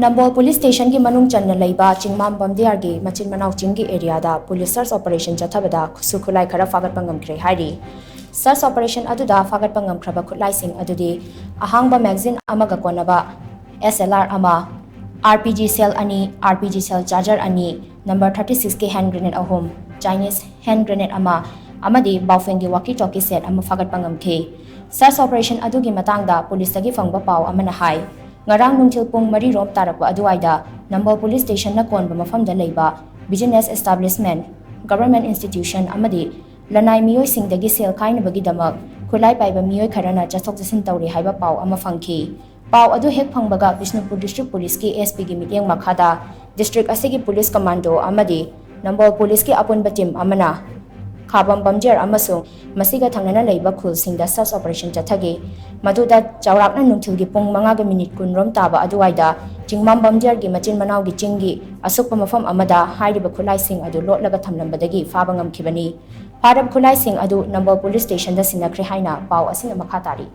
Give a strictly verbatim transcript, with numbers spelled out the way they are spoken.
ꯅꯝꯕꯣꯜ police ꯁ꯭ꯇꯦꯁꯟꯒꯤ ꯃꯅꯨꯡ ꯆꯟꯅ ꯂꯩꯕ ꯆꯤꯡꯃꯥꯝ ꯕꯝꯗꯤꯌꯥꯔꯒꯤ ꯃꯆꯤꯟ ꯃꯅꯥꯎ ꯆꯤꯡꯒꯤ ꯑꯦꯔꯤꯌꯥꯗ ꯄꯨꯂꯤꯁ ꯁꯔꯆ ꯑꯣꯄꯔꯦꯁꯟ ꯆꯠꯊꯕꯗ ꯈꯨꯠꯁꯨ ꯈꯨꯠꯂꯥꯏ ꯈꯔ ꯐꯥꯒꯠꯄ ꯉꯝꯈ꯭ꯔꯦ ꯍꯥꯏꯔꯤ꯫ ꯁꯔꯆ ꯑꯣꯄꯔꯦꯁꯟ ꯑꯗꯨꯗ ꯐꯥꯒꯠꯄ ꯉꯝꯈ꯭ꯔꯕ ꯈꯨꯠꯂꯥꯏꯁꯤꯡ ꯑꯗꯨꯗꯤ ꯑꯍꯥꯡꯕ ꯃꯦꯒꯥꯖꯤꯟ ꯑꯃꯒ ꯀꯣꯟꯅꯕ ꯑꯦꯁ ꯑꯦꯜ ꯑꯥꯔ ꯑꯃ, ꯑꯥꯔ ꯄꯤ ꯖꯤ ꯁꯦꯜ ꯑꯅꯤ, ꯑꯥꯔ ꯄꯤ ꯖꯤ ꯁꯦꯜ ꯆꯥꯔꯖꯔ ꯑꯅꯤ, ꯅꯝꯕꯔ ꯊꯥꯔꯇꯤ ꯁꯤꯛꯁꯀꯤ ꯍꯦꯟ ꯒ꯭ꯔꯦꯅꯦꯗ ꯑꯍꯨꯝ, ꯆꯥꯏꯅꯤꯁ ꯍꯦꯟ ꯒ꯭ꯔꯦꯅꯦꯗ ꯑꯃ ꯑꯃꯗꯤ ꯕꯥꯎꯐꯦꯟꯒꯤ ꯋꯥꯀꯤ ꯇꯣꯀꯤ ꯁꯦꯠ ꯑꯃ ꯐꯥꯒꯠꯄ ꯉꯝꯈꯤ꯫ ꯁꯔꯆ ꯑꯣꯄꯔꯦꯁꯟ ꯑꯗꯨꯒꯤ ꯃꯇꯥꯡꯗ ꯄꯨꯂꯤꯁꯇꯒꯤ ꯐꯪꯕ ꯄꯥꯎ ꯑꯃꯅ ꯍꯥꯏ, ꯉꯔꯥꯡ ꯅꯨꯡꯊꯤꯜ ꯄꯨꯡ ꯃꯔꯤ ꯔꯣꯝ ꯇꯥꯔꯛꯄ ꯑꯗꯨꯋꯥꯏꯗ ꯅꯝꯕꯣꯜ ꯄꯨꯂꯤꯁ ꯁ꯭ꯇꯦꯁꯟꯅ ꯀꯣꯟꯕ ꯃꯐꯝꯗ ꯂꯩꯕ ꯕꯤꯖꯤꯅꯦꯁ ꯑꯦꯁꯇꯥꯕ꯭ꯂꯤꯁꯃꯦꯟ, ꯒꯚꯔꯟꯃꯦꯟꯠ ꯏꯟꯁꯇꯤꯇ꯭ꯌꯨꯁꯟ ꯑꯃꯗꯤ ꯂꯅꯥꯏ ꯃꯤꯑꯣꯏꯁꯤꯡꯗꯒꯤ ꯁꯦꯜ ꯈꯥꯏꯅꯕꯒꯤꯗꯃꯛ ꯈꯨꯠꯂꯥꯏ ꯄꯥꯏꯕ ꯃꯤꯑꯣꯏ ꯈꯔꯅ ꯆꯠꯊꯣꯛ ꯆꯠꯁꯤꯟ ꯇꯧꯔꯤ ꯍꯥꯏꯕ ꯄꯥꯎ ꯑꯃ ꯐꯪꯈꯤ꯫ ꯄꯥꯎ ꯑꯗꯨ ꯍꯦꯛ ꯐꯪꯕꯒ ꯕꯤꯁꯅꯨꯄꯨꯔ ꯗꯤꯁꯇ꯭ꯔꯤꯛ ꯄꯨꯂꯤꯁꯀꯤ ꯑꯦꯁ ꯄꯤꯒꯤ ꯃꯤꯠꯌꯦꯡ ꯃꯈꯥꯗ ꯗꯤꯁꯇ꯭ꯔꯤꯛ ꯑꯁꯤꯒꯤ ꯄꯨꯂꯤꯁ ꯀꯃꯥꯟꯗꯣ ꯑꯃꯗꯤ ꯅꯝꯕꯣꯜ ꯄꯨꯂꯤꯁꯀꯤ ꯑꯄꯨꯟꯕ ꯇꯤꯝ ꯑꯃꯅ ꯈꯥꯕꯝ ꯕꯝꯗꯤꯌꯥꯔ ꯑꯃꯁꯨꯡ ꯃꯁꯤꯒ ꯊꯪꯅꯅ ꯂꯩꯕ ꯈꯨꯜꯁꯤꯡꯗ ꯁꯔꯆ ꯑꯣꯄꯔꯦꯁꯟ ꯆꯠꯊꯈꯤ꯫ ꯃꯗꯨꯗ ꯆꯥꯎꯔꯥꯛꯅ ꯅꯨꯡꯊꯤꯜꯒꯤ ꯄꯨꯡ ꯃꯉꯥꯒ ꯃꯤꯅꯤꯠ ꯀꯨꯟ ꯔꯣꯝ ꯇꯥꯕ ꯑꯗꯨꯋꯥꯏꯗ ꯆꯤꯡꯃꯥꯝ ꯕꯝꯗꯤꯌꯥꯔꯒꯤ ꯃꯆꯤꯟ ꯃꯅꯥꯎꯒꯤ ꯆꯤꯡꯒꯤ ꯑꯁꯨꯛꯄ ꯃꯐꯝ ꯑꯃꯗ ꯍꯥꯏꯔꯤꯕ ꯈꯨꯠꯂꯥꯏꯁꯤꯡ ꯑꯗꯨ ꯂꯣꯠꯂꯒ ꯊꯝꯂꯝꯕꯗꯒꯤ ꯐꯥꯕ ꯉꯝꯈꯤꯕꯅꯤ꯫ ꯐꯥꯔꯕ ꯈꯨꯠꯂꯥꯏꯁꯤꯡ ꯑꯗꯨ ꯅꯝꯕꯣꯜ ꯄꯨꯂꯤꯁ ꯁ꯭ꯇꯦꯁꯟꯗ ꯁꯤꯟꯅꯈ꯭ꯔꯦ ꯍꯥꯏꯅ ꯄꯥꯎ ꯑꯁꯤꯅ ꯃꯈꯥ ꯇꯥꯔꯤ꯫